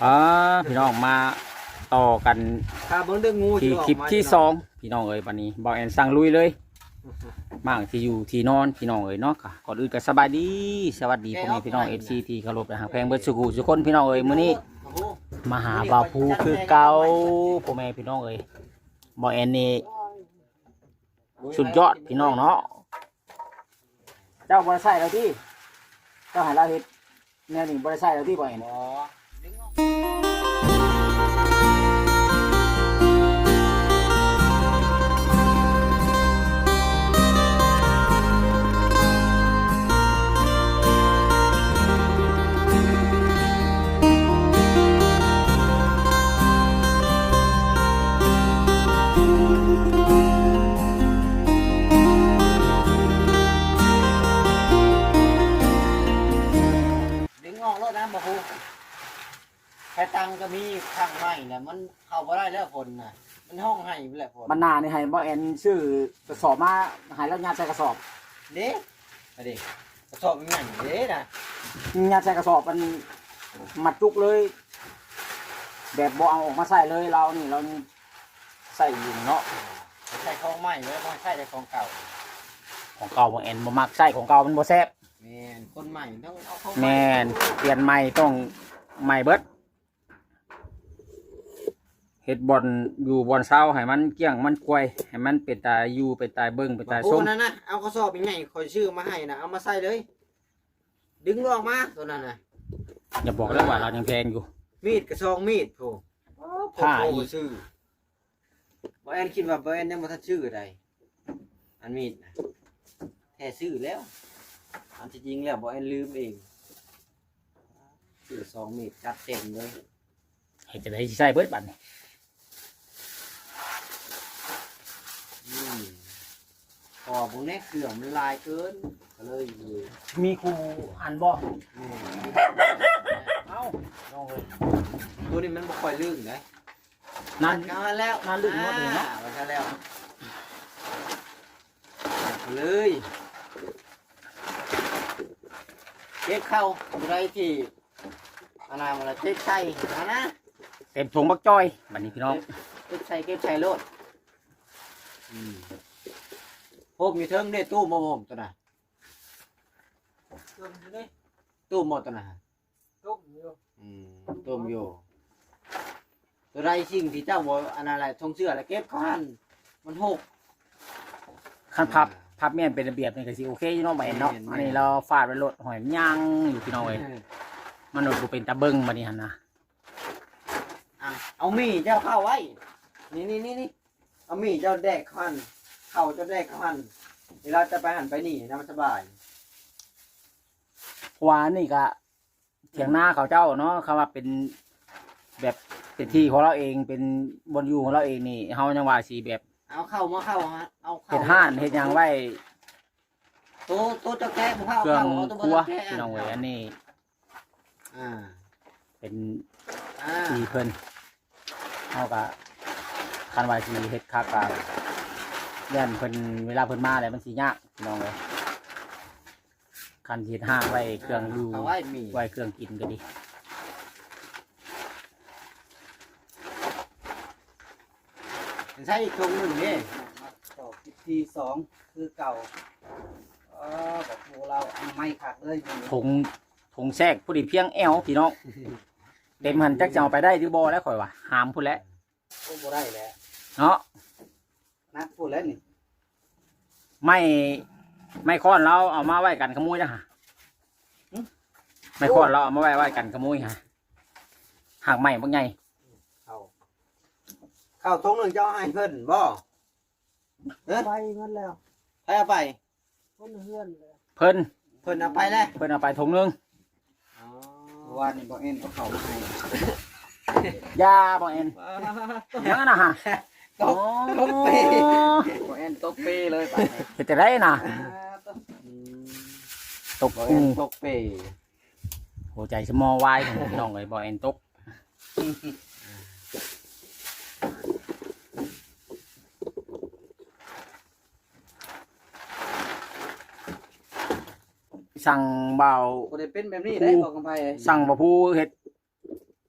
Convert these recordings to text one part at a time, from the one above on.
ອ່າ ພີ່ນ້ອງ ມາຕໍ່ກັນ ຖ້າເບິ່ງເດີ ງູ ທີ່ ຊິອອກ ຄລິບ ມາ ທີ່ ພີ່ນ້ອງ ສອງ ພີ່ນ້ອງເອີຍ. ບັດນີ້ບ່າວແອນສັ່ງລຸຍເລີຍ ໝາກທີ່ຢູ່ທີ່ນອນ ພີ່ນ້ອງເອີຍເນາະ. ກໍກ່ອນອື່ນກໍສະບາຍດີ ສະຫວັດດີ ແກະ ພໍ່ແມ່ພີ່ນ້ອງ ອອກ ເອັຟຊີ ທີ່ເຄົາລົບ ແລະ ຮັກແພງເບິດສູ່ຜູ້ສູ່ຄົນ ພີ່ນ້ອງເອີຍ. ມື້ນີ້ ໂອ້ໂຫ ມາຫາບ່າວພູຄືເກົ່າ ພໍ່ແມ່ພີ່ນ້ອງເອີຍ. ບ່າວແອນນີ້ ສຸດຍອດ ພີ່ນ້ອງເນາະ. ເຈົ້າບໍ່ໄດ້ໃຊ້ແລ້ວຕິ? ເຈົ້າໃຫ້ລາວເຮັດແນວນີ້ບໍ່ໄດ້ໃຊ້ແລ້ວຕິ ບໍ່ເຫັນ? ບໍ່ ດຶງອອກໂລດນະ ບໍ່ຮູ້ ແຄ່ຕັງກໍມີ ຂ້າງໃໝ່ນະ ມັນເຂົ້າບໍ່ໄດ້ແລ້ວ ຝົນນະ ມັນຮ້ອງໄຫ້ພຸ້ນແຫຼະ ຝົນ. ບັດໜ້ານີ້ໃຫ້ບ່າວແອນຊື້ກະສອບມາ ໃຫ້ລາວຍັດໃສ່ກະສອບເດ້. ອະເດ ກະສອບໃຫຍ່ເດ້ນະ ຍັດໃສ່ກະສອບ ອັນມັດຈຸກເລີຍ ແບບບໍ່ເອົາອອກມາໃຊ້ເລີຍ. ລາວນີ້ລາວຍັງໃຊ້ຢູ່ເນາະ ໃຊ້ຂອງໃໝ່ເລີຍ ບໍ່ໃຊ້ແຕ່ຂອງເກົ່າ. ຂອງເກົ່າບ່າວແອນບໍ່ມັກໃຊ້ ຂອງເກົ່າມັນບໍ່ແຊບ. ແມ່ນ ຄົນໃໝ່ຕ້ອງເອົາຂອງໃໝ່ ແມ່ນ ປ່ຽນໃໝ່ ຕ້ອງໃໝ່ເບິດ. ເຮັດບ່ອນຢູ່ບ່ອນເຊົາໃຫ້ມັນກ້ຽງມັນກວາຍ ໃຫ້ມັນເປັນຕາຢູ່ ເປັນຕາເບິ່ງ ເປັນຕາຊົມ. ໂອ້ ນັ້ນນະ ເອົາກະສອບໃຫຍ່ໆ ຂ້ອຍຊື້ມາໃຫ້ນະ ເອົາມາໃສ່ເລີຍ ດຶງອອກມາໂຕນັ້ນນະ. ຢ່າບອກເດີວ່າລາວຍັງແພງຢູ່ ມີດກະສອງມີດ ໂອ້ ໂອ້ ຜ້າອີກ ຊື້ ບໍ່ແອນຄິດວ່າບໍ່ແອນຍັງບໍ່ທັນຊື້ໃດ ອັນມີດນະ ແທ້ຊື້ແລ້ວ. ອັນທີ່ຈິງແລ້ວບໍ່ແອນລືມເອງ ຊື້ສອງມີດ ຈັດເຕັມເລີຍ. ເຮັດຈັ່ງໃດຊິໃຊ້ເບິດບັດນີ້? ອືມ ພໍເບິ່ງແດ່ ເຄື່ອງມັນຫຼາຍເກີນ ກໍເລີຍ ມີຄູ່ອັນບໍ່? ແມ່ນ ເອົ້າ ນ້ອງເອີຍ ໂຕນີ້ມັນບໍ່ຄ່ອຍລື່ນເດ້. ນັ້ນ ເອົາແລ້ວ ນັ້ນ ລຶກເນາະ ອ່າ ເນາະ ວ່າຊັ້ນແລ້ວ ເອົາເລີຍ ເກັບເຂົ້າ ຜູ້ໃດທີ່ ອັນນັ້ນ ເກັບໃສ່ ອັນນະ ເຕັມຖົງບັກຈ້ອຍ ບັດນີ້ພີ່ນ້ອງ ເກັບ ເກັບໃສ່ ເກັບໃສ່ໂລດ. ອືມ ໂຮມຢູ່ເທິງເດ້ ຕູ້ມາໂຮມໂຕນະ ຕູ້ມາໂຕນະ. ຕົ້ມຢູ່ ອືມ ຕົ້ມຢູ່ ໂຕໃດສິ່ງທີ່ເຈົ້າບໍ່ອັນນັ້ນແຫຼະ ຖົງເສື້ອແຫຼະ ເກັບເຂົ້າຫັ້ນ ມັນຫົກ. ຄັນພັບ ອ່າ ພັບແມ່ນເປັນລະບຽບນີ້ກໍຊິໂອເຄຢູ່ເນາະ ບ່າວແອນເນາະ. ແມ່ນໆ ອັນນີ້ລາວຟາດໄວ້ໂລດ ຫ້ອຍມັນຍ່າງຢູ່ ພີ່ນ້ອງເອີຍ ມັນບໍ່ເປັນຕາເບິ່ງບັດນີ້ຫັ້ນນະ. ອ່າ ເອົາໝີ່ເຈົ້າເຂົ້າໄວ້ ນີ້ໆໆ ເອົາໝີ່ເຈົ້າແດກເຂົ້າຫັ້ນ ເຂົ້າເຈົ້າແດກເຂົ້າຫັ້ນ ເວລາຈະໄປຫັ້ນໄປນີ້ນະ ມັນສະບາຍ. ເພາະວ່າອັນນີ້ກະ ຖຽງນາເຂົາເຈົ້າເນາະ ຄຳວ່າເປັນແບບເປັນທີ່ຂອງລາວເອງ ເປັນບ່ອນຢູ່ຂອງລາວເອງນີ້ ເຮົາຍັງວ່າຊິແບບ ເອົາເຂົ້າມາເຂົ້າ ເອົາເຂົ້າ ເຮັດຮ້ານເຮັດຫຍັງໄວ້ ໂຕ ໂຕເຈົ້າແກະບໍ່ພາ ເຄື່ອງຄົວ ເອົາໂຕບໍ່ເຈົ້າແກະ ພີ່ນ້ອງເອີຍ. ອັນນີ້ ອ່າ ເປັນ ອ່າ ທີ່ເພິ່ນ ເຮົາກະ ຄັນວ່າຊິເຮັດຄັກກະ ຢ້ານເພິ່ນ ເວລາເພິ່ນມາແລ້ວມັນຊິຍາກ ພີ່ນ້ອງເອີຍ. ຄັນຊິເຮັດຮ້ານໄວ້ເຄື່ອງຢູ່ ເອົາໄວ້ມີ ໄວ້ເຄື່ອງກິນກໍດີ. ໃສ່ອີກຖົງໜຶ່ງເດ້ ຕໍ່ຄລິບທີສອງຄືເກົ່າ. ເອີ ບອກໂທລາວອັນໃໝ່ຄັກເລີຍ ຖົງ ຖົງແຊກພໍດີພຽງແອວ ພີ່ນ້ອງ ເຕັມຫັ້ນຈັກຈະເອົາໄປໄດ້ຫຼືບໍ່ແລ້ວ ຂ້ອຍວ່າ ຫາມພຸ້ນແຫຼະ. ໂອ້ ບໍ່ໄດ້ແຫຼະເນາະ ໜັກພຸ້ນແຫຼະນີ້. ໄມ້ ໄມ້ຄ້ອນລາວເອົາມາໄວ້ກັນຂະໂມຍນະຫະ. ຫຶ? ໄມ້ຄ້ອນລາວເອົາມາໄວ້ ໄວ້ກັນຂະໂມຍຫະ ຮາກໄມ້ບັກໃຫຍ່. ເຂົ້າ ເຂົ້າຖົງໜຶ່ງເຈົ້າໃຫ້ເພິ່ນບໍ່? ເອີ ໄປໝົດແລ້ວ. ໃຜເອົາໄປ? ຄົນເຮືອນແຫຼະ ເພິ່ນ ເພິ່ນເອົາໄປແລ້ວ ເພິ່ນເອົາໄປຖົງໜຶ່ງ. ອໍ ເມື່ອວານນີ້ບໍ່ແອນເອົາເຂົ້າມາໃຫ້. ຢ່າ ບໍ່ແອນ ຫຍັງນະຫະ ຕົກ ອໍ ຕົກເປ ບໍ່ແອນຕົກເປເລີຍບາດນີ້ ເຮັດຈັ່ງໃດນະ? ອືມ ຕົກ ບໍ່ແອນຕົກເປ ຫົວໃຈສະໝໍວາຍ ພີ່ນ້ອງເອີຍ ບໍ່ແອນຕົກ. ສັ່ງບ່າວ ບໍ່ໄດ້ເປັນແບບນີ້ເດ້ ບໍ່ກຳໄພ ສັ່ງບ່າວພູເຮັດ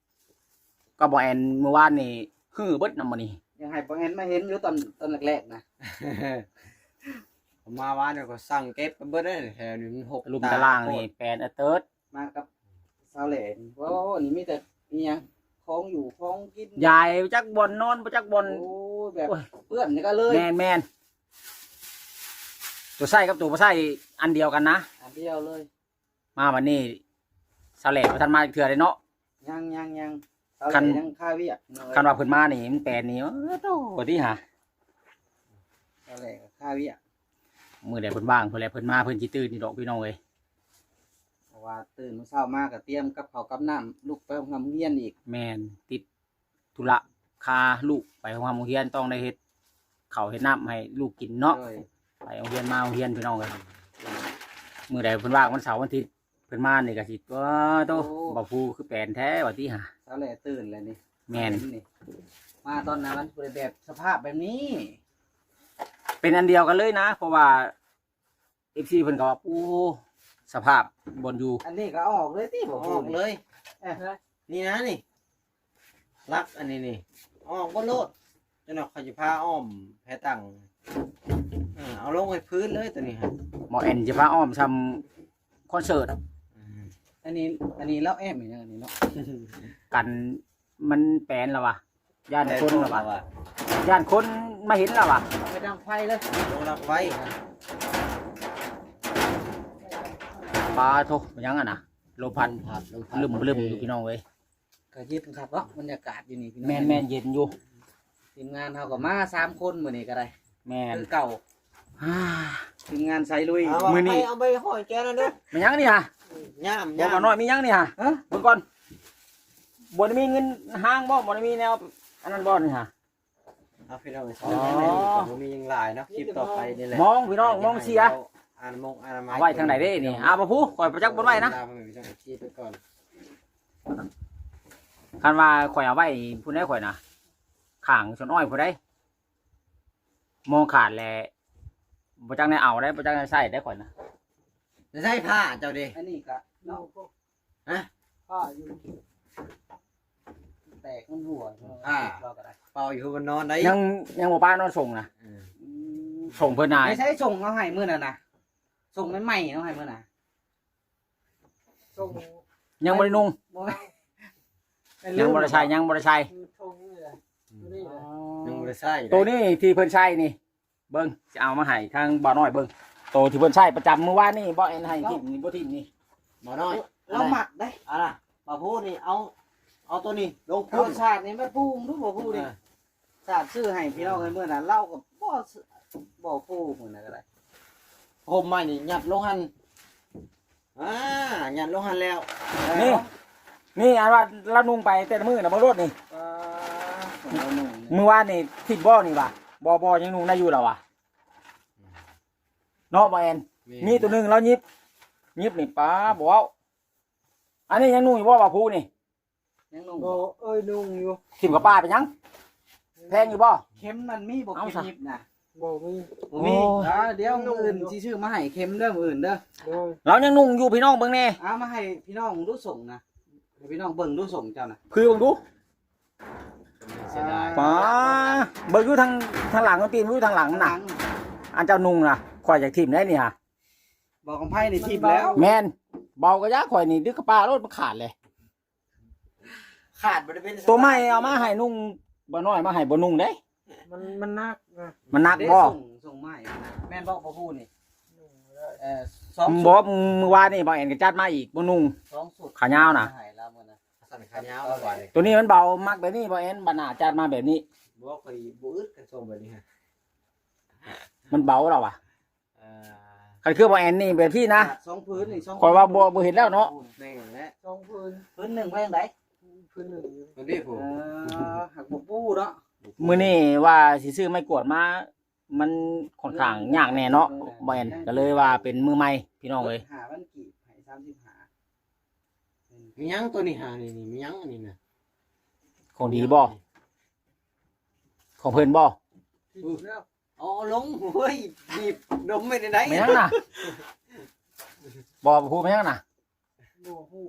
ກັບບໍ່ແອນມື້ວານນີ້ ຮື້ເບິດນຳມື້ນີ້ ຢາກໃຫ້ບໍ່ແອນມາເຫັນຢູ່ຕອນ ຕອນແລກໆນະ. ມາວານນີ້ກໍສັ່ງເກັບໄປເບິດເດ້ ແຖວນີ້ມັນຫົກ ລຸ່ມຕາລາງນີ້ແປນອາເຕີດ ມາກັບສາວແຫຼນີ້ ໂອ້ ນີ້ມີແຕ່ອີ່ຫຍັງ ຂອງຢູ່ຂອງກິນ ຢາຍ ບໍ່ຈັກບ່ອນນອນ ບໍ່ຈັກບ່ອນ ໂອ້ ແບບ ໂອ້ຍ ເປື້ອນນີ້ກໍເລີຍ ແມ່ນໆ ຕົວໃຊ້ກັບຕົວບໍ່ໃຊ້ອັນດຽວກັນນະ ອັນດຽວເລີຍ. ມາບັດນີ້ສາວແຫຼບໍ່ທັນມາຈັກເທື່ອເດ້ເນາະ ຍັງໆໆ ສາວແຫຼຍັງຄາວຽກ ຄັນວ່າເພິ່ນມານີ້ມັນແປນນີ້ ໂອ້ໂຕ ບໍ່ຕິຫາ ສາວແຫຼກໍຄາວຽກ ມື້ໃດເພິ່ນວ່າງເພິ່ນແຫຼ ເພິ່ນມາເພິ່ນຊິຕື່ນຢູ່ດອກ ພີ່ນ້ອງເອີຍ ເພາະວ່າຕື່ນມື້ເຊົ້າມາກໍຕຽມກັບເຂົ້າກັບນ້ຳ ລຸກໄປໂຮງຮຽນອີກ ແມ່ນ ຕິດທຸລະຄາລູກໄປໂຮງຮຽນ ຕ້ອງໄດ້ເຮັດເຂົ້າເຮັດນ້ຳໃຫ້ລູກກິນເນາະ ໂດຍ ໄປໂຮງຮຽນມາໂຮງຮຽນ ພີ່ນ້ອງເອີຍ ມື້ໃດເພິ່ນວ່າງ ວັນເສົາວັນອາທິດ ເພິ່ນມານີ້ກໍຊິ ໂອ້ໂຕ ໂອ້ ບ່າວພູຄືແປນແທ້ວ່າຕິຫາ ສາວແຫຼຕື່ນແລ້ວນີ້ ແມ່ນ ມາຕອນນັ້ນມັນບໍ່ໄດ້ແບບສະພາບແບບນີ້ ເປັນອັນດຽວກັນເລີຍນະ ເພາະວ່າ ເອັຟຊີ ເພິ່ນກໍວ່າ ໂອ້ ສະພາບບ່ອນຢູ່ ອັນນີ້ກໍເອົາອອກເລີຍຕິ ບໍ່ອອກເລີຍ ເອີ ນີ້ນະນີ້ ຫຼັກອັນນີ້ນີ້ ເອົາອອກເບິດໂລດ ຈັ່ງໜ້ອຍຂ້ອຍຊິພາອ້ອມແພຕັງ ເອີ ເອົາລົງໃຫ້ພື້ນເລີຍຕົວນີ້ຫັ້ນ ໝໍແອນຊິພາອ້ອມຊ່ຳຄອນເສີດ ອືມ ອັນນີ້ ອັນນີ້ລາວແອ້ມອີ່ຫຍັງອັນນີ້ເນາະ ກັນ ມັນແປນລະວະ ຢ້ານຄົນລະວະ ຢ້ານຄົນມາເຫັນລະວະ ໄປດັງໄຟເລີຍ ລົງດັງໄຟ ປາໂທ້ ຫຍັງຫັ້ນນະ ລົມພັດ ລົມພັດ ລຶ້ມໆຢູ່ພີ່ນ້ອງເອີຍ ກໍເຢັນຄັກເນາະ ບັນຍາກາດຢູ່ນີ້ພີ່ນ້ອງ ແມ່ນໆ ເຢັນຢູ່ ທີມງານເຮົາກໍມາສາມຄົນມື້ນີ້ກໍໄດ້ ແມ່ນ ຄືເກົ່າ ອ່າ ທີມງານສາຍລຸຍ ເອົາ ມື້ນີ້ ເອົາໄປຫ້ອຍແກນັ້ນເດີ ແມ່ນຫຍັງນີ້ຫະ ຍາມ ບໍ່ ຍາມ ບໍ່ນ້ອຍ ມີຫຍັງນີ້ຫະ ຮະ ເບິ່ງກ່ອນ ບໍ່ໄດ້ມີເງິນຫ້າງບໍ່ ບໍ່ໄດ້ມີແນວອັນນັ້ນບໍ່ນີ້ຫະ ເອົາ ພີ່ນ້ອງເອີຍ ບໍ່ມີຫຍັງຫຼາຍເນາະ ຄລິບຕໍ່ໄປນີ້ແຫຼະ ມອງ ພີ່ນ້ອງ ມອງເສຍ ອານາມັຍ ເອົາໄວ້ທາງໃດເດ້ນີ້ ອ່າ ບ່າວພູ ຂ້ອຍບໍ່ຈັກບ່ອນໄວ້ນະ ລາໄປກ່ອນ ຄັນວ່າຂ້ອຍເອົາໄວ້ພຸ້ນໃດຂ້ອຍນະ ຂ້າງສວນອ້ອຍພຸ້ນໃດ ມອງຂາດແລ້ວ ບໍ່ຈັກແນວເອົາໄດ້ ບໍ່ຈັກແນວໃຊ້ໄດ້ຂ້ອຍນະ ໃຊ້ຜ້າເຈົ້າເດ້ ອັນນີ້ກະເນາະ ຮະ ຜ້າຢູ່ ແຕກມັນຮົ່ວ ອ່າ ລາວກໍໄດ້ ເປົ່າຢູ່ມັນນອນໄດ້ ຍັງ ຍັງບໍ່ປານອນສົ່ງນະ ເອີ ອືມ ສົ່ງເພິ່ນນະ ໄປໃຊ້ສົ່ງເຮົາໃຫ້ມື້ນັ້ນນະ ສົ່ງໃໝ່ໆເຮົາໃຫ້ມື້ນັ້ນ ສົ່ງ ຍັງບໍ່ໄດ້ນຸ່ງ ບໍ່ແມ່ນ ຍັງບໍ່ໄດ້ໃຊ້ ຍັງບໍ່ໄດ້ໃຊ້ ຄືທົ່ງນີ້ແຫຼະ ອືມ ຕົວນີ້ແຫຼະ ອໍ ຍັງບໍ່ໄດ້ໃຊ້ ໂຕນີ້ທີ່ເພິ່ນໃຊ້ນີ້ ເບິ່ງ ຊິເອົາມາໃຫ້ທາງບ່າວນ້ອຍເບິ່ງ ໂຕທີ່ເພິ່ນໃຊ້ປະຈຳມື້ວານນີ້ ບໍ່ແມ່ນໃຫ້ຖິ້ມນີ້ ບໍ່ຖິ້ມນີ້ ບ່າວນ້ອຍ ລາວມັກເດ້ ອັນນ່າ ບ່າວພູນີ້ ເອົາ ເອົາໂຕນີ້ລົງພຸ້ນ ເອົາສາດນີ້ມາປູກດູ ບ່າວພູນີ້ ອ່າ ສາດຊື້ໃຫ້ພີ່ນ້ອງເອີຍ ມື້ນັ້ນລາວກໍບໍ່ ບໍ່ປູກມື້ນັ້ນກໍໄດ້ ຫົ່ມໄມ້ນີ້ຍັດລົງຫັ້ນ ອ່າ ຍັດລົງຫັ້ນແລ້ວ ນີ້ ນີ້ອັນວ່າລາວນຸ່ງໄປແຕ່ລະມື້ນະ ເບິ່ງໂລດນີ້ ອ່າ ມື້ວານນີ້ຖິ້ມບໍ່ນີ້ຫວາ ບໍ່ ບໍ່ ຍັງນຸ່ງໄດ້ຢູ່ລາວຫວາ ເນາະ ບໍ່ແອນ ແມ່ນ ມີໂຕໜຶ່ງລາວຫຍິບ ຫຍິບນີ້ ປາ ບໍ່ເວົ້າ ອັນນີ້ຍັງນຸ່ງຢູ່ບໍ່ ບ່າວພູນີ້ ຍັງນຸ່ງ ບໍ່ ເອີຍ ນຸ່ງຢູ່ ຖິ້ມກັບປ່າເປັນຫຍັງ ແພງຢູ່ບໍ່ ເຂັມນັ້ນມີບໍ່ ເອົາຊະ ເຂັມຫຍິບນະ ບໍ່ມີ ບໍ່ມີ ໂອ້ຍ ອ່າ ດຽວມື້ອື່ນຊິຊື້ມາໃຫ້ເຂັມເດີ ມື້ອື່ນເດີ ໂດຍ ລາວຍັງນຸ່ງຢູ່ ພີ່ນ້ອງເບິ່ງແດ່ ເອົາມາໃຫ້ພີ່ນ້ອງດູ ສົ່ງນະ ໃຫ້ພີ່ນ້ອງເບິ່ງດູ ສົ່ງເຈົ້ານະ ຄືເບິ່ງດູ ເສຍດາຍ ປາ ເບິ່ງຢູ່ທາງ ທາງຫຼັງ ຕີນຢູ່ທາງຫຼັງນະ ອັນເຈົ້ານຸ່ງນະ ຂ້ອຍຢາກຖິ້ມໄດ໋ນີ້ຫາ ບໍ່ ກຳໄພນີ້ຖິ້ມແລ້ວ ແມ່ນ ເບົາກະຢາ ຂ້ອຍນີ້ດຶກກະປາໂລດ ມັນຂາດເລີຍ ຂາດບໍ່ໄດ້ເປັນ ໂຕໃໝ່ເອົາມາໃຫ້ນຸ່ງ ບ່າວນ້ອຍມາໃຫ້ບໍ່ນຸ່ງເດ້ ມັນ ມັນໜັກນະ ມັນໜັກບໍ່ ເດ້ ສົ່ງ ສົ່ງໃໝ່ ແມ່ນບໍ່ ບໍ່ຮູ້ນີ້ ນຸ່ງບໍ່ໄດ້ ເອີ ສອງ ບໍ່ ມື້ວານນີ້ບ່າວແອນກໍຈັດມາອີກ ບໍ່ນຸ່ງ ສອງຊຸດ ຂາຍາວນະ ໃຫ້ລາວມື້ນະ ສັ້ນຂາຍາວ ໂຕນີ້ມັນເບົາ ມັກແບບນີ້ ບ່າວແອນ ບັດໜ້າຈັດມາແບບນີ້ ບໍ່ ຂ້ອຍບໍ່ອຶດກັນສົ່ງແບບນີ້ ມັນເບົາລະຫວາ ເອີ ຄັນຄືບໍ່ແອນນີ້ແບບທີ່ນະ ຂາດສອງຜືນນີ້ ສອງ ຂ້ອຍວ່າບໍ່ ບໍ່ເຮັດແລ້ວເນາະ ແມ່ນແຫຼະ ສອງຜືນ ຜືນໜຶ່ງວ່າຈັ່ງໃດ ຜືນໜຶ່ງ ມັນເດ້ຜູ້ ເອີ ຫາກບໍ່ປູເນາະ ມື້ນີ້ວ່າຊິຊື້ໄມ້ກວາດມາ ມັນຂ້ອນຂ້າງຍາກແດ່ເນາະ ບໍ່ແອນ ກໍເລີຍວ່າເປັນມື້ໃໝ່ ພີ່ນ້ອງເອີຍ ຫ້າພັນກີບ ໃຫ້ສາມສິບຫ້າ ມີຫຍັງໂຕນີ້ຫາ ນີ້ ນີ້ ມີຫຍັງອັນນີ້ນະ ຂອງດີບໍ່ ຂອງເພິ່ນບໍ່ ເອົາລົງ ໂອ້ຍ ບີບດົມໄປໄດ້ ແມ່ນຫຍັງນະ ບໍ່ຮູ້ແມ່ນຫຍັງນະ ບໍ່ຮູ້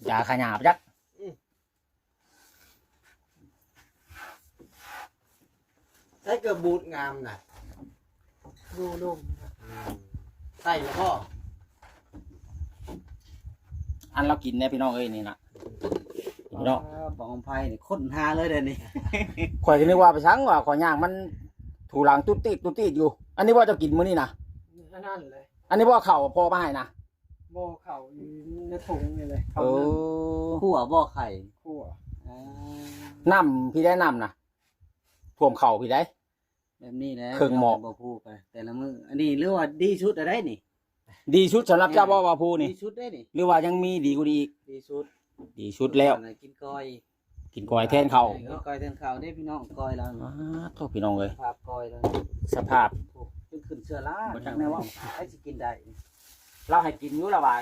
ຢາຂະຫຍາບຈັກ ອືມ ໃສ່ເກີບບູດງາມນະ ຢູ່ລຸ່ມ ອືມ ໃສ່ແລ້ວບໍ່? ອັນລາວກິນແດ່ພີ່ນ້ອງເອີຍນີ້ນະ ພີ່ນ້ອງ ອ່າ ປອງໄພນີ້ຄົ້ນຫາເລີຍເດ້ນີ້ ຂ້ອຍກໍນຶກວ່າໄປສັງວ່າຂ້ອຍຍ່າງມັນຖູຫຼັງຕຸດຕິດຕຸດຕິດຢູ່ ອັນນີ້ບໍ່ເຈົ້າກິນມື້ນີ້ນະ? ອັນນັ້ນແຫຼະ ອັນນີ້ບໍ່ເຂົ້າພໍ່ມາໃຫ້ນະ? ບໍ່ ເຂົ້າຢູ່ໃນຖົງນີ້ແຫຼະ ເຂົ້າ ເອີ ໜຶ່ງ ຂົ້ວບໍ່ໄຂ່? ຂົ້ວ ອ່າ ນ້ຳພີ້ໄດ໋ ນ້ຳນະ ຖ້ວມເຂົ້າພີ້ໄດ໋ ແບບນີ້ແຫຼະ ເຄິ່ງໝໍ້ ບໍ່ພູໄປແຕ່ລະມື້ ອັນນີ້ຫຼືວ່າດີສຸດແລ້ວໄດ໋ນີ້ ດີສຸດສຳລັບເຈົ້າບໍ່ ແມ່ນ ບໍ່ພູນີ້ ດີສຸດໄດ໋ນີ້ ຫຼືວ່າຍັງມີດີກວ່ານີ້ອີກ? ດີສຸດ ດີສຸດແລ້ວ ກິນກ້ອຍ ກິນກ້ອຍແທນເຂົ້າ ກິນກ້ອຍແທນເຂົ້າເດ້ພີ່ນ້ອງ ກ້ອຍລາວ ອ້າ ໂທ້ ພີ່ນ້ອງເອີຍ ສະພາບກ້ອຍລາວ ສະພາບ ໂອ້ ຈົນຂຶ້ນເຊື້ອລາ ບໍ່ຈັກແນວເວົ້າ ໃຜຊິກິນໄດ້? ລາວໃຫ້ກິນຢູ່ ລາວວ່າ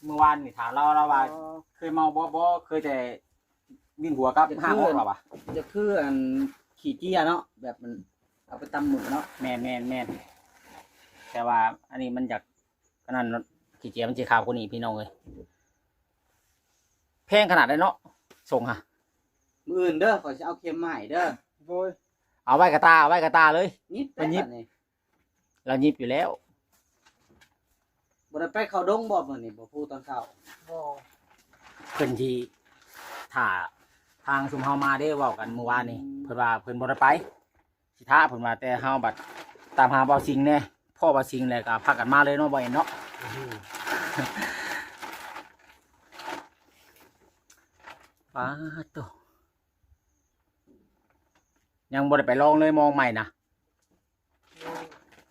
ມື້ວານນີ້ຖາມລາວ ລາວວ່າ ອໍ ເຄີຍເມົາບໍ່? ບໍ່ ເຄີຍແຕ່ ວິນຫົວກັບຫ້າງອອກລະວະ ຈະຄືອັນຂີ້ເຈຍເນາະ ແບບມັນເອົາໄປຕຳໝຶກເນາະ ແມ່ນໆໆ ແຕ່ວ່າອັນນີ້ມັນຢາກ ອັນນັ້ນເນາະ ຂີ້ເຈຍມັນຊິຂາວກວ່ານີ້ພີ່ນ້ອງເອີຍ ແພງຂະໜາດໃດເນາະ ສົ່ງຫາ ມື້ອື່ນເດີ ຂ້ອຍຊິເອົາເຂັມມາໃຫ້ເດີ ໂດຍ ເອົາໄວ້ກະຕາ ເອົາໄວ້ກະຕາເລີຍ ຍິບໄດ້ບັດນີ້ ລາວຍິບຢູ່ແລ້ວ ບໍ່ໄດ້ໄປເຂົ້າດົງບໍ່ມື້ນີ້ ບໍ່ພູຕອນເຊົ້າ? ບໍ່ ເພິ່ນຊິຖ້າທາງຊຸມເຮົາມາເດ້ ເວົ້າກັນມື້ວານນີ້ ອືມ ເພິ່ນວ່າເພິ່ນບໍ່ໄດ້ໄປ ຊິຖ້າເພິ່ນວ່າ ແຕ່ເຮົາບັດຕາມຫາບ່າວສິງແດ່ ພໍ້ບ່າວສິງແລ້ວກໍພາກັນມາເລີຍເນາະ ບ່າວເອັນເນາະ ອືມ ປາດໂທ້ ຍັງບໍ່ໄດ້ໄປລອງເລີຍ ມອງໃໝ່ນະ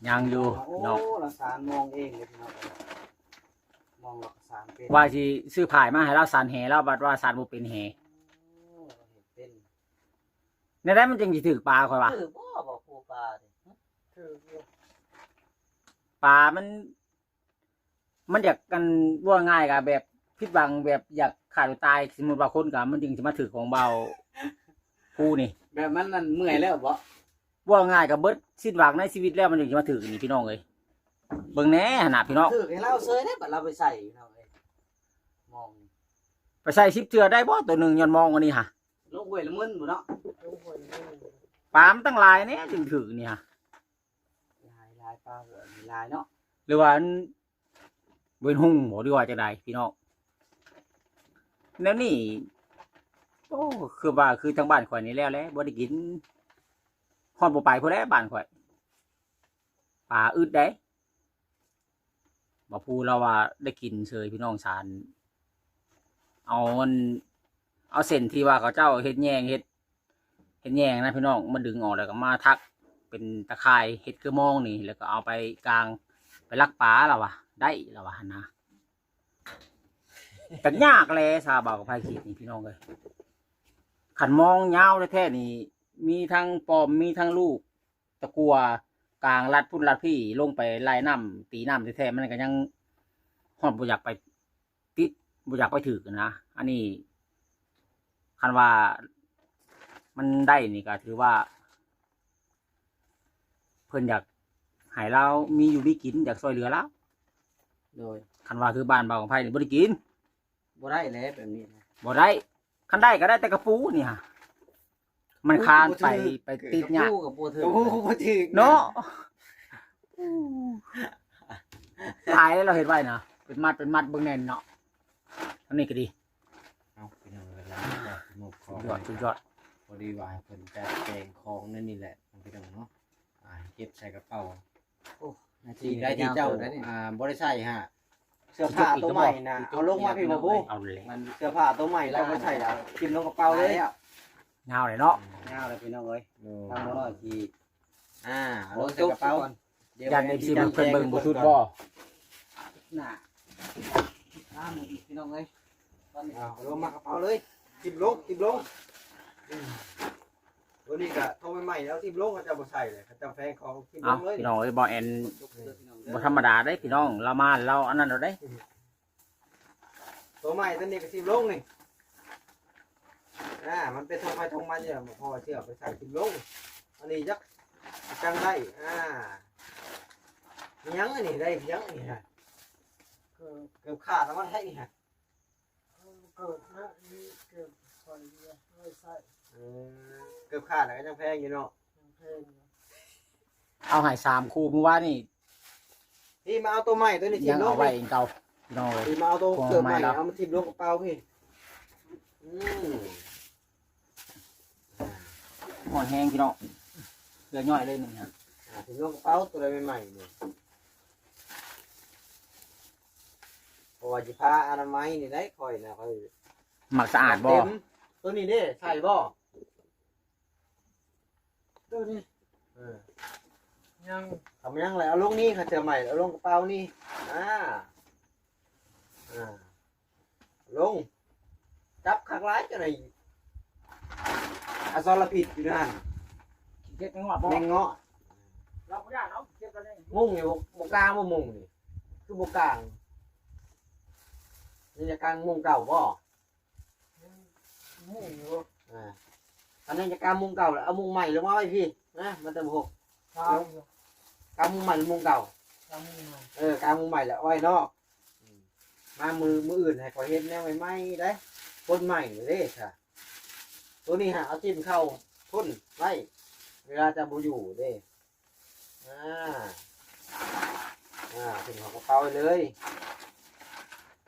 ຍັງຢູ່ ໂອ້ ເນາະ ລະສານມອງເອງເລີຍພີ່ນ້ອງ ມອງລະສານເປັນ ວ່າຊິຊື້ພາຍມາໃຫ້ລາວສານແຫ ລາວບັດວ່າສານບໍ່ເປັນແຫ ໂອ້ ເຮັດເປັນ ແນວໃດມັນຈຶ່ງຊິຖືກປາຂ້ອຍວ່າ ຖືກບໍ່ ບໍ່ ປູປານີ້ ຖືກຢູ່ ປາມັນ ມັນຢາກ ອັນ ເວົ້າງ່າຍກໍແບບຜິດຫວັງ ແບບຢາກຂ້າຕົວຕາຍ ສົມມຸດວ່າຄົນກໍມັນຈຶ່ງຊິມາຖືກຂອງເບົາຄູນີ້ ແບບມັນນັ້ນເມື່ອຍແລ້ວບໍ? ເວົ້າງ່າຍກໍເບິດສິ້ນຫວັງໃນຊີວິດແລ້ວ ມັນຈຶ່ງຊິມາຖືກນີ້ພີ່ນ້ອງເອີຍ ເບິ່ງແດ່ຫັ້ນນະພີ່ນ້ອງ ຖືກໃຫ້ລາວເຊີຍເດ້ ບັດລາວໄປໃສ່ພີ່ນ້ອງເອີຍ ມອງນີ້ ໄປໃສ່ສິບເທື່ອໄດ້ບໍ່ ໂຕໜຶ່ງຍ້ອນມອງອັນນີ້ຫະ ລົງຫ້ວຍລະມຶນພຸ້ນເນາະ ລົງຫ້ວຍລະມຶນ ປາມັນຕັ້ງຫຼາຍແດ່ຈຶ່ງຖືກນີ້ຫະ ຫຼາຍ ຫຼາຍ ປາຫ້ວຍນີ້ຫຼາຍເນາະ ຫຼືວ່າມັນເປັນຮຸ່ງບໍ ຫຼືວ່າຈັ່ງໃດພີ່ນ້ອງ ແນວນີ້ ໂອ້ ຄືວ່າຄືທາງບ້ານຂ້ອຍນີ້ແລ້ວແຫຼະ ບໍ່ໄດ້ກິນ ຮອດບໍ່ໄປພຸ້ນແຫຼະບ້ານຂ້ອຍ ປາອຶດໃດ ບໍ່ພູລາວວ່າໄດ້ກິນເຊີຍພີ່ນ້ອງ ສານ ເອົາອັນ ເອົາເສັ້ນທີ່ວ່າເຂົາເຈົ້າເຮັດແຍງ ເຮັດ ເຮັດແຍງນະພີ່ນ້ອງ ມາດຶງອອກ ແລ້ວກໍມາຖັກເປັນຕາຂ່າຍ ເຮັດຄືມອງນີ້ ແລ້ວກໍເອົາໄປກາງ ໄປລັກປາລາວວ່າ ໄດ້ລາວວ່າຫັ້ນນະ ກໍຍາກແຫຼະ ຊາວບ່າວກັບໃຜຄິດນີ້ພີ່ນ້ອງເອີຍ ຄັນມອງຍາວແທ້ໆນີ້ ມີທັງປ້ອມ ມີທັງລູກ ຕະກົ່ວກາງລັດພຸ້ນລັດພີ້ ລົງໄປໄລ່ນ້ຳ ຕີນ້ຳແທ້ໆ ມັນກໍຍັງຮອດບໍ່ຢາກໄປ ຕິດ ບໍ່ຢາກໄປຖືກນະ ອັນນີ້ຄັນວ່າມັນໄດ້ນີ້ກໍຖືວ່າເພິ່ນຢາກໃຫ້ລາວມີຢູ່ມີກິນ ຢາກຊ່ວຍເຫຼືອລາວ ໂດຍ ຄັນວ່າຄືບ້ານບ່າວກຳໄພນີ້ບໍ່ໄດ້ກິນ ບໍ່ໄດ້ແຫຼະແບບນີ້ນະ ບໍ່ໄດ້ ຄັນໄດ້ກໍໄດ້ແຕ່ກະປູນີ້ຫະ ມັນຄານໄປ ໂອ້ຍ ບໍ່ຖືກ ໄປຕິດຍາກ ກະປູກໍບໍ່ຖືກ ໂອ້ ບໍ່ຖືກເນາະ ຕາຍແລ້ວ ເຮົາເຮັດໄວ້ນະ ເປັນມັດເປັນມັດເບິ່ງແນ່ເນາະ ອັນນີ້ກໍດີ ເອົາ ພີ່ນ້ອງເອີຍ ສຸດຍອດ ສຸດຍອດ ພໍດີວ່າໃຫ້ເພິ່ນຈັດແຈງຂອງໃນນີ້ແຫຼະ ພີ່ນ້ອງເນາະ ອ່າ ເກັບໃສ່ກະເປົາ ໂອ້ ສິ່ງໃດທີ່ເຈົ້າ ອ່າ ບໍ່ໄດ້ໃຊ້ຫະ ເສື້ອຜ້າໂຕໃໝ່ນະ ເອົາລົງມາພີ້ບໍ່ ເອົາແຫຼະ ມັນເສື້ອຜ້າໂຕໃໝ່ເຈົ້າບໍ່ໃຊ້ລະ ຖິ້ມລົງກະເປົາເລີຍ ຍາວເລີຍເນາະ ຍາວເລີຍພີ່ນ້ອງເອີຍ ໂອ້ ທາງບໍ່ນ້ອຍຊິ ອ່າ ເອົາລົງໃສ່ກະເປົາ ຢ້ານເອັຟຊີເພິ່ນເບິ່ງບໍ່ສຸດບໍ່ ໜ້າ ອ່າ ພີ່ນ້ອງເອີຍ ເອົາລົງມາກະເປົາເລີຍ ຖິ້ມລົງ ຖິ້ມລົງ ອືມ ຕົວນີ້ກະໂຕໃໝ່ໆ ເອົາຖິ້ມລົງ ເຂົາເຈົ້າບໍ່ໃສ່ເລີຍ ເຂົາເຈົ້າແພງຂອງຖິ້ມລົງເລີຍ ພີ່ນ້ອງເອີຍ ບໍ່ແອນ ບໍ່ທຳມະດາເດ້ພີ່ນ້ອງ ລາວມາລາວອັນນັ້ນໂລດເດ້ ໂຕໃໝ່ຕົວນີ້ກໍຖິ້ມລົງນີ້ ອ່າ ມັນເປັນຂອງໃຜຂອງມັນຢູ່ ພໍເຊື່ອໄປໃສ່ຖິ້ມລົງ ອັນນີ້ຈັກຈັ່ງໄດ້ ອ່າ ອີຫຍັງອັນນີ້ ໄດ້ອີຫຍັງນີ້ຫະ ເກີບ ເກີບຂາດແລ້ວມັນໃຫ້ນີ້ຫະ ເອີ ເກີບນະ ນີ້ເກີບຂ້ອຍເອົາໄວ້ໃຊ້ ເອີ ເກີບຂາດແລ້ວກໍຍັງແພງຢູ່ເນາະ ຍັງແພ ເອົາໃຫ້ສາມຄູ່ມື້ວານນີ້ ນີ້ມາເອົາໂຕໃໝ່ ໂຕນີ້ຖິ້ມລົງ ຍັງເອົາໄວ້ຄືເກົ່າ ພີ່ນ້ອງເອີຍ. ນີ້ມາເອົາໂຕເກີບໃໝ່ ເອົາມາຖິ້ມລົງກະເປົາພີ່. ອືມ ຮ້ອນແຮງພີ່ນ້ອງ ເຫຼືອຍ່ອຍເລີຍມື້ນີ້ ອ່າ ຖິ້ມລົງກະເປົາໂຕໃດໃໝ່ໆນີ້ ເພາະວ່າຊິພາອະນາໄມນີ້ໄດ໋ ຂ້ອຍນະ ຂ້ອຍມັກສະອາດບໍ່? ໂຕນີ້ເດ້ ໃສ່ບໍ່? ໂຕນີ້ ເອີ ຍັງ ທຳຍັງແລ້ວ ເອົາລົງນີ້ ຂາເສື້ອໃໝ່ ເອົາລົງກະເປົານີ້ ອ່າ ອ່າ ລົງ ຈັບຄັກຫຼາຍຈັ່ງໃດ ອະສອລະພິດຢູ່ນັ້ນ ເຮັດແມງງອດບໍ່? ແມງງອດ ລາວບໍ່ຢ້ານເນາະ ເຮັດກັນເອງ. ມຸ້ງນີ້ບໍ່ ບໍ່ກາງບໍ່ມຸ້ງນີ້ ຄືບໍ່ກາງ ຍັງຈະກາງມຸ້ງເກົ່າບໍ່? ມຸ້ງຢູ່ ອ່າ ອັນນັ້ນຈະກາງມຸ້ງເກົ່າແລ້ວ ເອົາມຸ້ງໃໝ່ລົງມາໄວ້ພີ້ ມາ ມາແຕ່ບໍ່ ກາງຢູ່ ກາງມຸ້ງໃໝ່ຫຼືມຸ້ງເກົ່າ? ກາງມຸ້ງໃໝ່ ເອີ ກາງມຸ້ງໃໝ່ແລ້ວເອົາໄວ້ນອກ ອືມ ມາມື້ ມື້ອື່ນໃຫ້ຂ້ອຍເຮັດແນວໃໝ່ໆໄດ໋ ຄົນໃໝ່ເດ້ຊະ. ໂຕນີ້ຫາເອົາຖິ້ມເຂົ້າພຸ້ນໄວ້ ເວລາເຈົ້າບໍ່ຢູ່ເດ້ ອ່າ ອ່າ ຖິ້ມເຂົ້າກະເປົາໄວ້ເລີຍ.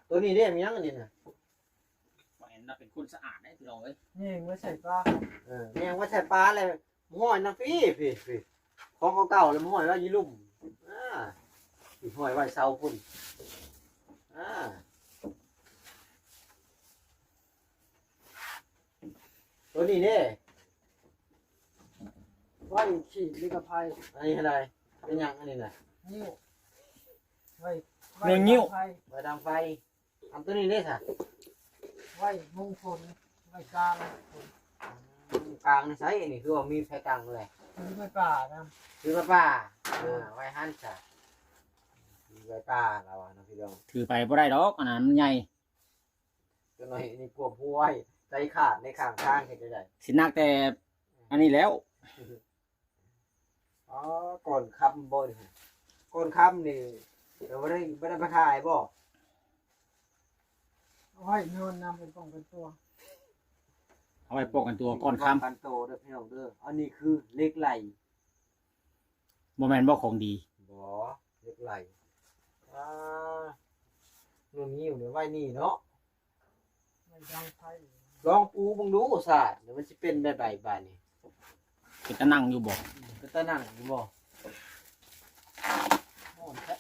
ໂຕນີ້ເດ້ ມີຫຍັງອັນນີ້ນະ? ບໍ່ແມ່ນນະ ເປັນຄົນສະອາດເດ້ພີ່ນ້ອງເອີຍ ແມ່ງໄວ້ໃສ່ປາ ເອີ ແມ່ງໄວ້ໃສ່ປາແລ້ວ ຫ້ອຍນຳພີ້ ພີ້ ພີ້ ຂອງເກົ່າໆແລ້ວ ມາຫ້ອຍໄວ້ຢູ່ລຸ່ມ ອ່າ ຫ້ອຍໄວ້ເສົາພຸ້ນ ອ່າ ໂຕນີ້ເດ້ ໄວ້ຂີດເຫຼັກກະໄພ ອັນນີ້ຫັ້ນໃດ ເປັນຫຍັງອັນນີ້ນະ? ນິ້ວ ໄວ້ ໜ່ວຍງິ້ວ ໄວ້ດັງໄຟ ໄວ້ດັງໄຟ. ອັນໂຕນີ້ເດ້ຊະ? ໄວ້ມຸງຝົນ ໄວ້ກາງຝົນ ອືມ ກາງໃນໃສ? ອັນນີ້ຄືວ່າມີໃຜກາງແຫຼະ? ຖືໄມ້ປ່ານຳ ຖືໄມ້ປ່າ ເອີ ອ່າ ໄວ້ຫັ້ນຊະ ຖືໄມ້ປ່າລາວວ່າເນາະພີ່ນ້ອງ ຖືໄປບໍ່ໄດ້ດອກ ອັນນັ້ນມັນໃຫຍ່ ຈັກໜ້ອຍນີ້ພວກຜູ້ໄວ້ໃຈຂາດໃນຂ້າງທາງເຮັດຈັ່ງໃດ? ຊິໜັກແຕ່ອັນນີ້ແລ້ວ. ອໍ ກ່ອນຄ່ຳບໍ່ນີ້? ກ່ອນຄ່ຳນີ້ບໍ່ໄດ້ ບໍ່ໄດ້ມາຖ່າຍບໍ່? ເອົາໄວ້ນອນນຳ ເປັນປ້ອງກັນຕົວ ເອົາໄວ້ປ້ອງກັນຕົວກ່ອນຄ່ຳ ປ້ອງກັນໂຕເດີພີ່ນ້ອງເດີ. ອັນນີ້ຄືເຫຼັກໄຫຼ ບໍ່ແມ່ນບໍ່ຂອງດີ? ບໍ່ ເຫຼັກໄຫຼ ອ່າ ໜ່ວຍງິ້ວນີ້ໄວ້ນີ້ເນາະ ໄວ້ດັງໄຟ. ລອງປູເບິ່ງດູຊາ ມັນຊິເປັນແບບໃດບາດນີ້? ເປັນຕານັ່ງຢູ່ບໍ່? ເປັນຕານັ່ງຢູ່ບໍ່? ຮ້ອນແທ້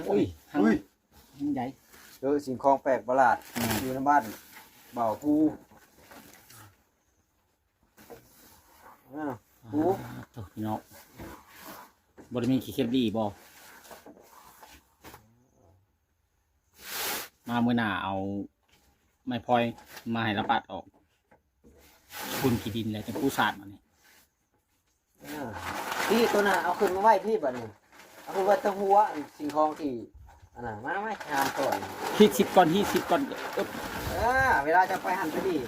ໂອ້ຍ ຫຍັງ ອຸ້ຍ ມັນໃຫຍ່ ເອີ ສິ່ງຂອງແປກປະຫຼາດ ອືມ ຢູ່ໃນບ້ານບ່າວພູ. ອ້າວ ໂອ້ ໂທ້ ພີ່ນ້ອງ ບໍ່ໄດ້ມີຂີ້ເຂັບດີບໍ່? ມາມື້ໜ້າເອົາໄມ້ພອຍມາໃຫ້ລະປາດອອກ ຝຸ່ນຂີ້ດິນແລ້ວຈັ່ງປູສາດບາດນີ້. ອ່າ ພີ້ ໂຕນັ້ນເອົາຂຶ້ນມາໄວ້ພີ້ບາດນີ້ ເອົາຂຶ້ນໄວ້ແຕ່ຫົວ ອັນສິ່ງຂອງທີ່ ອັນນັ້ນ ມາ ມາຫາມກ່ອນ ຮີດຊິບກ່ອນ ຮີດຊິບກ່ອນ ເອີ ເວລາຈະໄປຫັ້ນໄປນີ້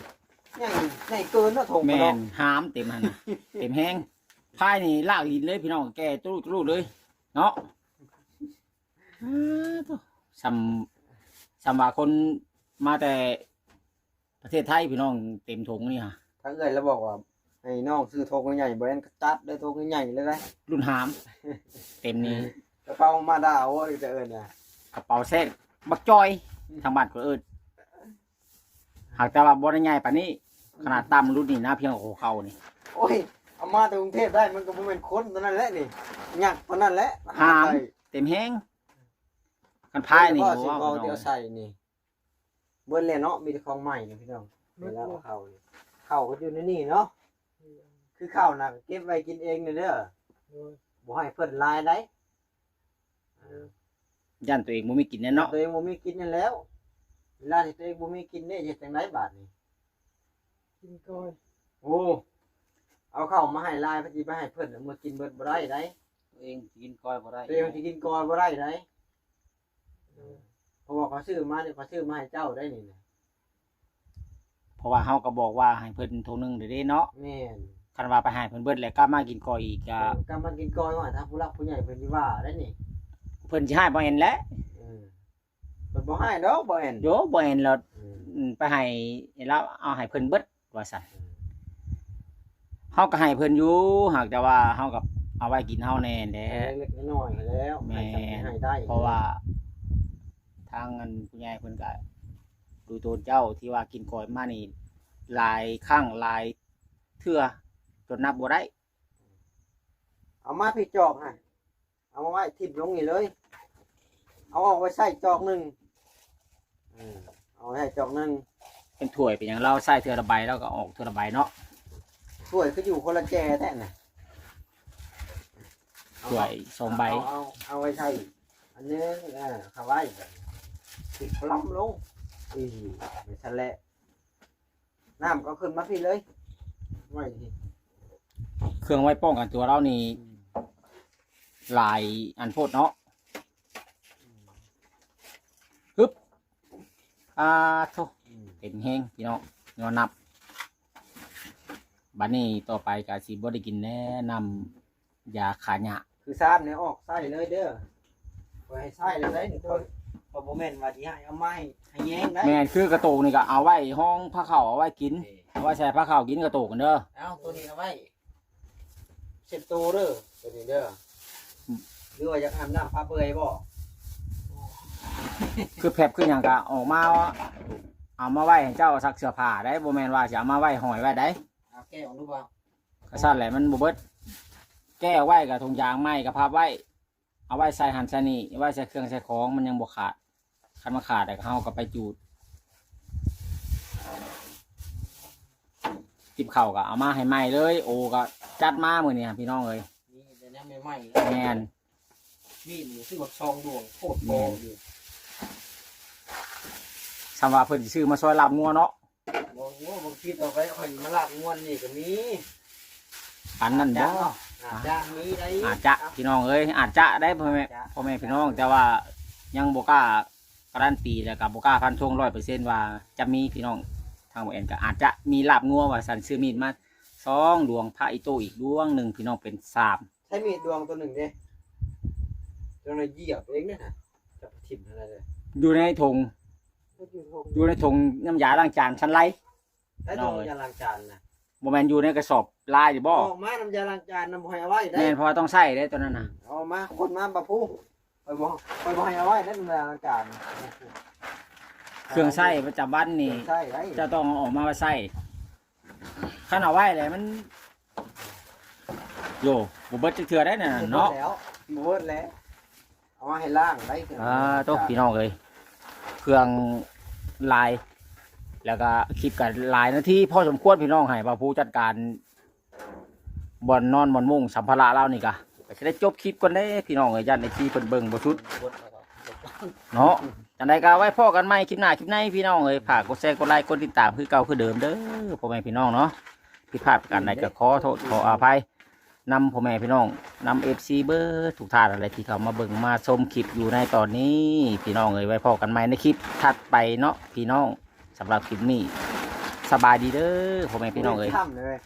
ໃຫຍ່ ໃຫຍ່ເກີນເນາະ ຖົງ ແມ່ນ ເນາະ ຫາມເຕັມຫັ້ນນະ ເຕັມແຮງ. ພາຍນີ້ລາກຫີນເລີຍພີ່ນ້ອງ ແກ່ຕຸລຸຕຸລຸເລີຍເນາະ. ອ້າ ໂທ້ ສ່ຳ ສ່ຳວ່າຄົນມາແຕ່ປະເທດໄທພີ່ນ້ອງ ເຕັມຖົງນີ້ຫາ. ທາງເອື້ອຍລາວບອກວ່າໃຫ້ນ້ອງຊື້ຖົງໃຫຍ່ໆ ບໍ່ແມ່ນກະຈັດເດີ ຖົງໃຫຍ່ໆເລີຍ ລຸ້ນຫາມ ເຕັມນີ້ ກະເປົາມາດາໂອ້ຍ ຈະເອີ້ນນະ ກະເປົາແຊກບັກຈອຍ ທາງບ້ານກໍເອີ້ນ. ຫາກແຕ່ວ່າບໍ່ໄດ້ໃຫຍ່ປານນີ້ ຂະໜາດຕ່ຳລຸ້ນນີ້ນະ ພຽງຫົວເຂົ່ານີ້. ໂອ້ຍ ເອົາມາແຕ່ກຸງເທບໄດ້ ມັນກໍບໍ່ແມ່ນຄົນປານນັ້ນແຫຼະນີ້ ຍັກປານນັ້ນແຫຼະ ຫາມເຕັມແຮງ. ຄັນພາຍນີ້ ໂອ້ ເອົາໃສ່ນີ້ ເບິດແລ້ວເນາະ ມີແຕ່ຂອງໃໝ່ນະພີ່ນ້ອງ. ເວລາເອົາເຂົ້ານີ້ ເຂົ້າກໍຢູ່ໃນນີ້ເນາະ ຄືເຂົ້ານະ ເກັບໄວ້ກິນເອງເດີ ບໍ່ໃຫ້ເພິ່ນຫຼາຍໃດ. ເອີ ຢ້ານຕົວເອງບໍ່ມີກິນແນ່ເນາະ ຢ້ານຕົວເອງບໍ່ມີກິນແນ່ແລ້ວ. ເວລາທີ່ຕົວເອງບໍ່ມີກິນເດ້ ເຮັດຈັ່ງໃດບາດນີ້? ກິນກ້ອຍ. ໂອ້ ເອົາເຂົ້າມາໃຫ້ຫຼາຍ ເພິ່ນຊິໄປໃຫ້ເພິ່ນ ເອົາມາກິນເບິດບໍ່ໄດ້ໃດ. ຕົວເອງຊິກິນກ້ອຍບໍ່ໄດ້ ຕົວເອງຊິກິນກ້ອຍບໍ່ໄດ້ໃດ. ເອີ ເພາະວ່າເຂົາຊື້ມານີ້ ເຂົາຊື້ມາໃຫ້ເຈົ້າໄດ໋ນີ້ນະ. ເພາະວ່າເຮົາກໍບອກວ່າໃຫ້ເພິ່ນຖົງໜຶ່ງເດ້ເນາະ. ແມ່ນ. ຄັນວ່າໄປໃຫ້ເພິ່ນເບິດແລ້ວກັບມາກິນກ່ອຍອີກກະ ເອີ ກັບມາກິນກ່ອຍວ່າ ທາງຜູ້ຫຼັກຜູ້ໃຫຍ່ເພິ່ນຊິວ່າໄດ໋ນີ້ ເພິ່ນຊິຮ້າຍບໍ່ແມ່ນແຫຼະ. ເອີ ເພິ່ນບໍ່ຮ້າຍດອກບໍ່ແມ່ນ ໂຢ ບໍ່ແມ່ນລະ ອືມ ໄປໃຫ້ລາວເອົາໃຫ້ເພິ່ນເບິດວ່າຊັ້ນ. ເອີ ເຮົາກໍໃຫ້ເພິ່ນຢູ່ ຫາກແຕ່ວ່າເຮົາກໍເອົາໄວ້ກິນເຮົາແດ່ແຫຼະ ເລັກໆນ້ອຍໆແລ້ວ ແມ່ນ ໃຫ້ສ່ຳທີ່ໃຫ້ໄດ້ ເພາະວ່າທາງອັນຜູ້ໃຫຍ່ເພິ່ນກໍດູໂຕນເຈົ້າ ທີ່ວ່າກິນກ້ອຍມານີ້ຫຼາຍຄັ້ງຫຼາຍເທື່ອ ຈົນນັບບໍ່ໄດ້. ເອົາມາພີ່ຈອກຫັ້ນ ເອົາມາໄວ້ຖິ້ມລົງນີ້ເລີຍ ເອົາອອກໄວ້ໃຊ້ຈອກໜຶ່ງ ເອີ ເອົາໄວ້ໃຊ້ຈອກໜຶ່ງ ເປັນຖ້ວຍເປັນຫຍັງ ລາວໃຊ້ເທື່ອລະໃບ ລາວກໍອອກເທື່ອລະໃບເນາະ ຖ້ວຍຄືຢູ່ຄົນລະແຈແທ້ນະ ຖ້ວຍສອງໃບ ເອົາ ເອົາ ເອົາໄວ້ໃຊ້ອັນໜຶ່ງ ເອີ ເອົາໄວ້ແບບຕິດພະລຳລົງ ອີ ໄປຊັ້ນແຫຼະ. ນ້ຳກໍຂຶ້ນມາພີ້ເລີຍ ໄວ້ພີ້ ເຄື່ອງໄວ້ປ້ອງກັນຕົວລາວນີ້ ອືມ ຫຼາຍອັນໂພດເນາະ ອືມ ຮຶບ ອາໂທ້ ອືມ ເຕັມແຮງພີ່ນ້ອງ ຍ້ອນນ້ຳ ບັດນີ້ຕໍ່ໄປກໍຊິບໍ່ໄດ້ກິນແລ້ວ ນ້ຳ ຢາຂ້າຫຍ້າ ຄືຊາມນີ້ອອກໃຊ້ເລີຍເດີ ຂ້ອຍໃຫ້ໃຊ້ເລີຍໄດ໋ ຂ້ອຍ ຂ້ອຍບໍ່ແມ່ນວ່າຊິໃຫ້ເອົາມາໃຫ້ ໃຫ້ແຍງໄດ໋ ແມ່ນ ຄືກະໂຕກນີ້ກໍເອົາໄວ້ຮອງພາເຂົ້າ ເອົາໄວ້ກິນ ເອີ ເອົາໄວ້ໃສ່ພາເຂົ້າກິນກະໂຕກນັ້ນເດີ ເອົາ ໂຕນີ້ເອົາໄວ້ເຊັດໂຕເດີ ໂຕນີ້ເດີ ອືມ ຫຼືວ່າຢາກອາບນ້ຳປະເປື່ອຍບໍ່ ຄືແພັບຄືຫຍັງກໍອອກມາ ເອົາມາໄວ້ໃຫ້ເຈົ້າຊັກເສື້ອຜ້າໄດ໋ ບໍ່ແມ່ນວ່າຊິເອົາມາໄວ້ຫ້ອຍໄວ້ໄດ໋ ເອົາແກະອອກດູບໍ່? ກະຊັ້ນແຫຼະ ມັນບໍ່ເບິດ ແກະໄວ້ກະຖົງຢາງໃໝ່ກະພັບໄວ້ ເອົາໄວ້ໃສ່ຫັ້ນໃສ່ນີ້ ເອົາໄວ້ໃສ່ເຄື່ອງໃສ່ຂອງ ມັນຍັງບໍ່ຂາດ ຄັນມັນຂາດແລ້ວເຮົາກໍໄປຈູດ ຈິບເຂົ້າກໍເອົາມາໃຫ້ໃໝ່ເລີຍ ໂອກໍຈັດມາມື້ນີ້ພີ່ນ້ອງເອີຍ ມີແຕ່ແນວໃໝ່ໆ ແມ່ນ ມີດນີ້ຄືບັກຊອງດວງໂພດໂພຢູ່ ແມ່ນ ສ່ຳວ່າເພິ່ນຊິຊື້ມາຊອຍລາບງົວເນາະ ບໍ່ຮູ້ ບາງທີຕໍ່ໄປຂ້ອຍມາລາບງວນນີ້ກໍມີ ອັນນັ້ນບໍ່? ອາດຈະເນາະ ອາດຈະມີໄດ້ ອາດຈະ ພີ່ນ້ອງເອີຍ ອາດຈະໄດ້ພໍ່ແມ່ ອາດຈະ ພໍ່ແມ່ພີ່ນ້ອງ ແຕ່ວ່າຍັງບໍ່ກ້າກາຣັນຕີ ແລ້ວກໍບໍ່ກ້າຟັນທົງຮ້ອຍເປີເຊັນວ່າຈະມີ ພີ່ນ້ອງ ທາງບໍ່ແອນກໍອາດຈະມີລາບງົວວ່າຊັ້ນ ຊື້ມີດມາສອງດວງ ພະອີໂຕ້ອີກດວງໜຶ່ງ ພີ່ນ້ອງ ເປັນສາມ ໃຊ້ມີດດວງຕົວໜຶ່ງເດ້ ຕົວນັ້ນຢຽບເອງເດ້ ຈັບຖິ້ມຫັ້ນແຫຼະ ຢູ່ໃນຖົງ ຢູ່ຖົງ ຢູ່ໃນຖົງນ້ຳຢາລ້າງຈານຊັ້ນໄລ ໃຊ້ຖົງນ້ຳຢາລ້າງຈານນະ ບໍ່ແມ່ນຢູ່ໃນກະສອບລາຍນີ້ບໍ່? ອອກມານ້ຳຢາລ້າງຈານນະ ບໍ່ໃຫ້ເອົາໄວ້ໄດ໋ ແມ່ນ ເພາະວ່າຕ້ອງໃຊ້ເດ້ຕົວນັ້ນນະ ອອກມາ ຄົນມາບໍ່ຜູ້ ຂ້ອຍບໍ່ ຂ້ອຍບໍ່ໃຫ້ເອົາໄວ້ໃນນ້ຳຢາລ້າງຈານ ເຄື່ອງໃຊ້ປະຈຳວັນນີ້ ເຈົ້າຕ້ອງເອົາອອກມາໄວ້ໃຊ້ ຄັນເອົາໄວ້ແລ້ວມັນ ໂຢ ບໍ່ເບິດຈັກເທື່ອໄດ໋ນັ້ນເນາະ ບໍ່ເບິດແລ້ວ ບໍ່ເບິດແລ້ວ ເອົາມາໃຫ້ລ້າງໄດ້ ອ່າ ໂຕ ພີ່ນ້ອງເອີຍ ເຄື່ອງຫຼາຍ ແລ້ວກໍຄລິບກໍຫຼາຍນາທີພໍສົມຄວນ ພີ່ນ້ອງ ໃຫ້ບ່າວພູຈັດການບ່ອນນອນບ່ອນມຸງ ສຳພາລະລາວນີ້ກະ ກໍຊິໄດ້ຈົບຄລິບກ່ອນເດ້ ພີ່ນ້ອງເອີຍ ຢ້ານເອັຟຊີເພິ່ນເບິ່ງບໍ່ສຸດເນາະ ຈັ່ງໃດກໍໄວ້ພໍ້ກັນໃໝ່ຄລິບໜ້າຄລິບໃນ ພີ່ນ້ອງເອີຍ ຝາກກົດແຊ ກົດໄລ ກົດຕິດຕາມຄືເກົ່າຄືເດີມເດີ ພໍ່ແມ່ພີ່ນ້ອງເນາະ ຜິດພາດປະການໃດກໍຂໍໂທດຂໍອະໄພ ນຳພໍ່ແມ່ພີ່ນ້ອງ ນຳເອັຟຊີເບິດທຸກທ່ານນັ້ນແຫຼະ ທີ່ເຂົ້າມາເບິ່ງມາຊົມຄລິບຢູ່ໃນຕອນນີ້ ພີ່ນ້ອງເອີຍ ໄວ້ພໍ້ກັນໃໝ່ໃນຄລິບຖັດໄປເນາະ ພີ່ນ້ອງ ສຳລັບຄລິບນີ້ ສະບາຍດີເດີ ພໍ່ແມ່ພີ່ນ້ອງເອີຍ ບໍ່ໄດ້ທຳເລີຍ